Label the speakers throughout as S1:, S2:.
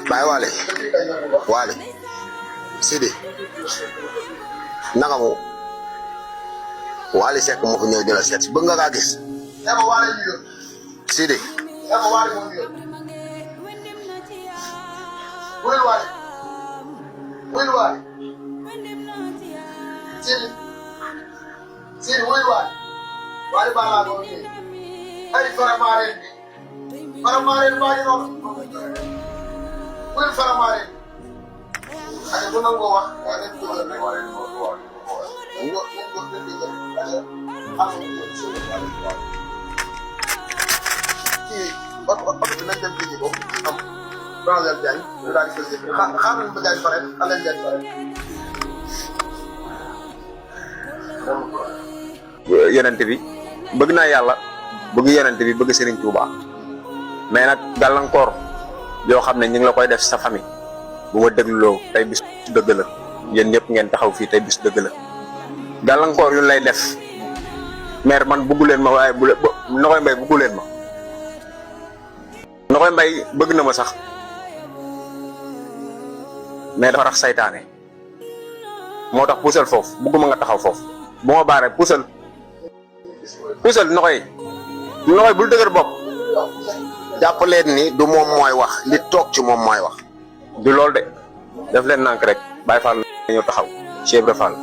S1: Baye Wale Sidi naka mu Wally Seck moo fi ñëw di la seet bëgg nga kaa gis Sidi
S2: Wali bala ko ni ay faramaren ba ñu non faramaren ay bu nango wax ay ko la ne wala ko wax ngo ko dindi ko ala am ci ba dina dem ci ko am branzel jaay la ci xamul ba jaay pare ala jaay pare
S1: yonent bi bëgg naa yàlla bëgg yonent bi bëgg Serigne Touba mais nag gàllankoor yoo xam ne ñu ngi la koy def sa famille bu ma dégluloo tey bis dëgg la yéen ñëpp ngeen taxaw fii tey bis dëgg la gàllankoor yu lay def mère man bëggu leen ma waaye bu Nokoy Mbaye bëggu leen ma Nokoy Mbaye bëgg na ma sax mais dafa rax saytaane moo tax puusal foofu bëgguma nga taxaw foofu bu ma baaree puusal Nokoy bul dëgër bopp
S3: jàpp leen ni du moom mooy wax li toog ci moom mooy wax
S1: du loolu de def leen nànk rek Baye Fall ñëw taxaw Cheikh Ibra Fall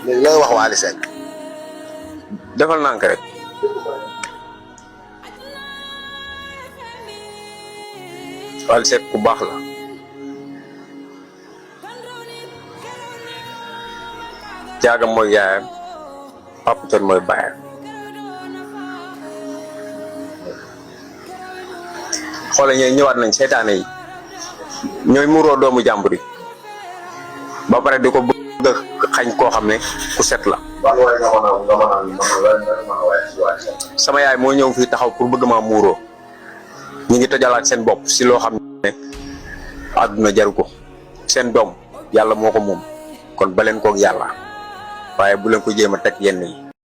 S3: léegi looy wax Wally Seck
S1: defal nànk rek Wally Seck ku baax la jaagam mooy yaayam Papa Thione mooy baayam xoole ñooy ñëwaat nañ seytaane yi ñooy muuroo doomu jàmbur yi ba pare di ko bëgg a xañ koo xam ne ku set la sama yaay moo ñëw fii taxaw pour bëgg maa muuroo ñu ngi tojalaat seen bopp si loo xam ne àdduna jaru ko seen doom yàlla moo ko moom kon ba leen koog yàlla waaye bu leen ko jéem a teg yenn yi